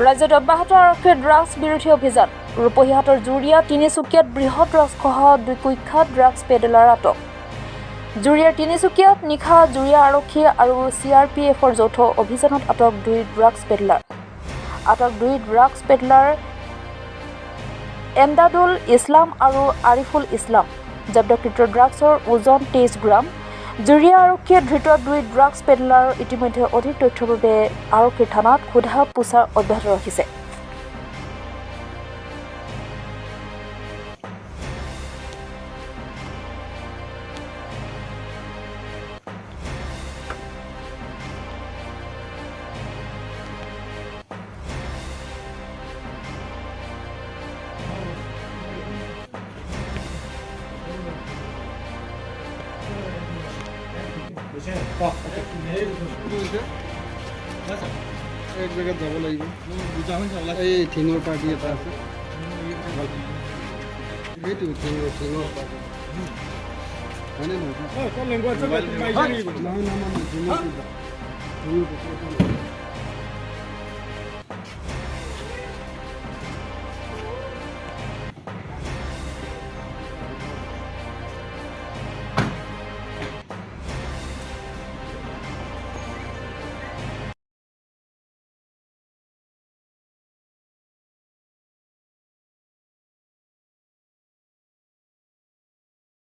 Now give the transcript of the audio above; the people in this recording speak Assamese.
ৰাজ্যত অব্যাহত আৰক্ষীৰ ড্ৰাগছ বিৰোধী অভিযান। ৰূপহীহাটৰ জুৰীয়া তিনিচুকীয়াত বৃহৎ ড্ৰাগছসহ দুই কুখ্যাত ড্ৰাগছ পেডলাৰ আটক। জুৰীয়াৰ তিনিচুকীয়াত নিশা জুৰীয়া আৰক্ষী আৰু চিআৰপিএফৰ যৌথ অভিযানত আটক দুই ড্ৰাগছ পেডলাৰ। আটক দুই ড্ৰাগছ পেডলাৰ এমদাদুল ইছলাম আৰু আৰিফুল ইছলাম। জব্দকৃত ড্ৰাগছৰ ওজন 23 গ্ৰাম। জুৰীয়া আৰক্ষীয়ে ধৃত দুই ড্ৰাগছ পেডলাৰ ইতিমধ্যে অধিক তথ্যৰ বাবে আৰক্ষীৰ থানাত সোধা পোছা অব্যাহত ৰাখিছে। এক জেগাত যাব লাগিব। এই ঠিঙৰ পাৰ্টি এটা আছে, সেইটো ঠিঙৰ পাৰ্টি হয়নে নহয়? নহয় নহয় নহয়, ঠিঙৰ।